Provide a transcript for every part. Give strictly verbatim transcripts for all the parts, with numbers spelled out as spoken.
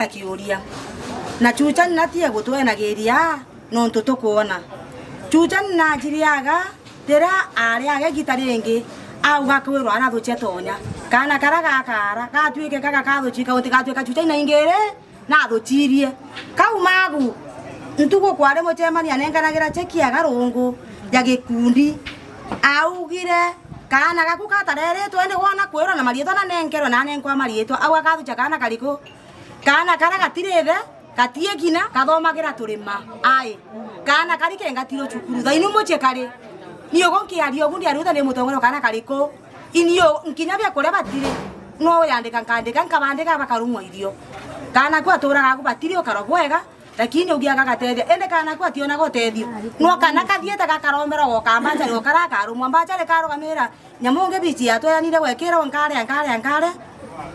kiuria. Na Chuchani natie gutwenagiria nontu tukwona. Chuchani najiriaga, riria ariaga igita ringi, auga kwirwa arathucia tonya. Kaana karia gakaara, gatuike ka gakathuci kaunti gatuika Chuchani na ingiri nathucirie. Kau magu, ntugu kwari mucemania nenkanagira cheki ya garungu ya gikundi. Augire, kaana gaku katareritwe, indi wona kwirwa na mariitwa na nenkerwe na nenkwa mariitwa, au akathucia kaana kariku? Kaana karia gatiri ithe, gatii kina, gathomagira turima. Ai, kaana kari kengatirwe cukuru. Thaini mucii kari. Ni ugu nkiaria ugu, ndiaria uta ni mutongoria wa kaana kariku. Inio nkinya bia kuria batiri. No yandika nkandika, nkabandika bakarumwa irio. Kaana ku aturaga agu batiri ukaro bwega, lakini ugiaga gatethia. Indi kaana ku ationaga utethio. No kana kathiite gakarombera gokambacari, gokara karumwa mbacari karugamira. Nyamu ngi bichi yatweanire gwekirwa nkaria, nkaria, nkaria.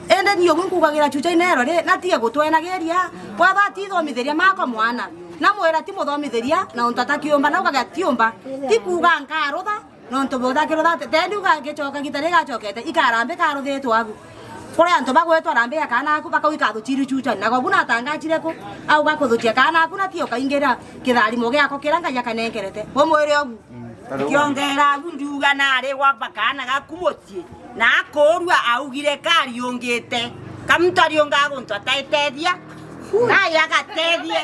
Indi ni ugu nkugagira Chuchani nero ri, natie gutwenagiria. Bwatha atithomithiria mako mwana. Namwira ti muthomithiria, na untu atakiumba, na ukagia tiumba. Ti kuuga nkarutha, nontu butha kirutha, te ndiuga gicoka gita rigacokete, ikarambi karuthitwe agu. Kuri antu bagwitwa rambi ya kaana aku, bakauga ikathuciru Chuchani. Na kobu natangachire ku, auga kuthucia kaana aku, natie ukaingira kitharimo giako kiria Ngai akanenkerete. Bumwire ugu. Nkiongera agu ndiuga nari gwa bakaana gaku mucii, na akurua augire kariungite. Ka muntu ariungaga guntu ataitethia, naye agatethie.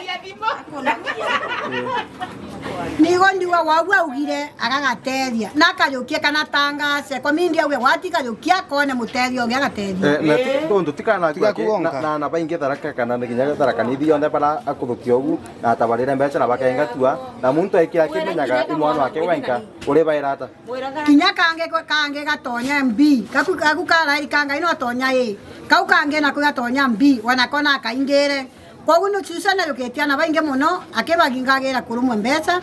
Nigo ndiuga gwagu augire agagatethia, na akariukia kana tangace. Kwa mindi auge gwati kariukia akone mutethia ungi agatethia. Eh, na ti, tontu ti kana aku aki, na, na, na baingi Tharaka kana ni kinya Tharaka Nithi yonthe bara akuthukia ugu, na atabarire mbeca na bakengatua, na muntu aikira akimenyaga i mwana wake wenka, uri baira ata? Kinya kangi, kangi gatonya M B. Gaku, gaku karairi kangai no atonya A. Kau kangi nako gatonya M B, wanako na kaingire. Koguo ni Susana yukitie ana baingi mono, akibagingagira kurumwa mbeca.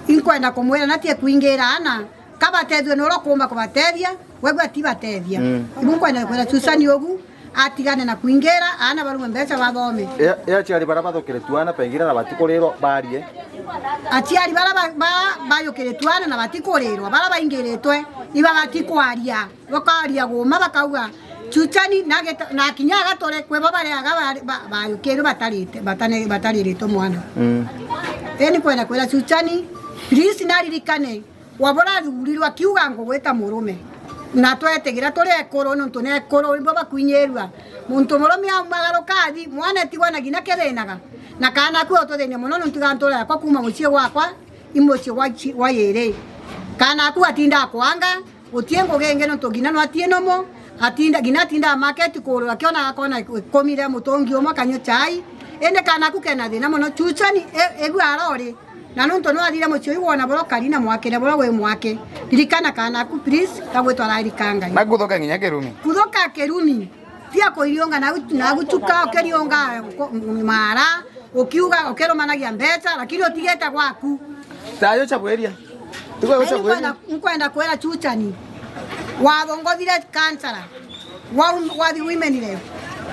Inkwenda kumwira natie kuingira ana, kabatethue nuria ukumba kubatethia, wegua ti batethia. Mm. Ibu nkwenda kwira Susani ugu, atigane na kuingira, ana barumwe mbeca bathome. E, e aciari bara bathukiritue ana pengine na batikurirwa barie. Aciari bara ba, ba, bayukiritue ana na batikurirwa, bara baingiritwe, iba batikwaria. Bakaria guma bakauga, Chuchani na geta, na kinya agatore kwe bo baria aga ba, ba, bayukirwe batarite, batane, batariritwe mwana. Mm. Eni kwenda kwira Chuchani, please naririkane, wabura athurirwe akiuga ngugwita murume. Na twetigira turi ekuru, nontu ni ekuru, nibo bakwinyirua. Muntu murume aumagaruka athi, mwana etigwa na gina kethinaga. Na kaana aku ututhinia mono, nontu gantura yakwa kuuma mucii gwakwa, i mucii gwa chi-, gwa yiri. Kaana aku atinda akwanga, utie ngugi ingi, nontu gina no atie nomo, atinda, gina atinda market kugurira, akiona akona ikumi ria mutungi umwe akanyua chai. Indi kaana aku kena thina mono, Chuchani, e-, egua arori. Na nontu nwathire mucii uyu wona buria ukari na mwaki na buria wi mwaki, ririkana kaana aku, please, gagwitwa arairika Ngai. Na kuthuka nginya kirumi. Kuthuka kirumi. Tia kuiriunga nagu, nagu chuka, ukiriunga ku-, mara, ukiuga, ukirumanagia mbeca, lakini utigite gwaku. Tayo chabweria. Tigo chabweria. Nkwenda, nkwenda kwira Chuchani. Wathongothire kansara. Wa, wa the women rep.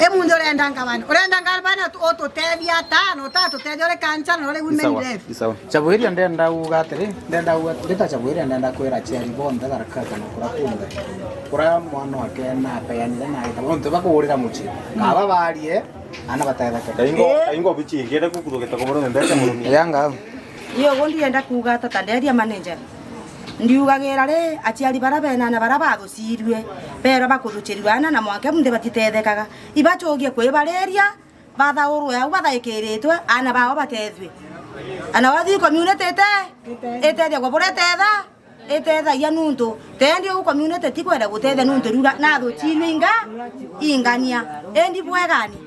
E muntu urenda ngavana. Urenda ngavana tu-, ututethia ata, na utatutethia uri kansara na uri women rep. Ni sawa. Chabwiria ndenda uga atiri, ndenda uga, ndita Chabwiria ndenda kwira aciari bonthe Tharaka Nithi na kura kunthe. Kura mwana wake na apeanire na aita bonthe bakugurira mucii. Aba barie, ana batetheke. Kaingo, kaingo bichi ingire kukuthugita kumurumia mbeca murumia. Yanga. Iyo ugu ndienda kuuga ata ta nderia manager. Ndiugagira ri, aciari bara bena ana bara bathucirue, berwa bakuthucirua ana na mwanka bunthe batitethekaga. Ibacugie kwibariria, bathaurwe au bathaikiritwe, ana bao batethue. Ana wathi community ite, itethagua buria itetha, itethagia nuntu. Tendi ugu community ti kwenda gutethia nuntu riuga nathucirue inga, ingania. Indi bwegani.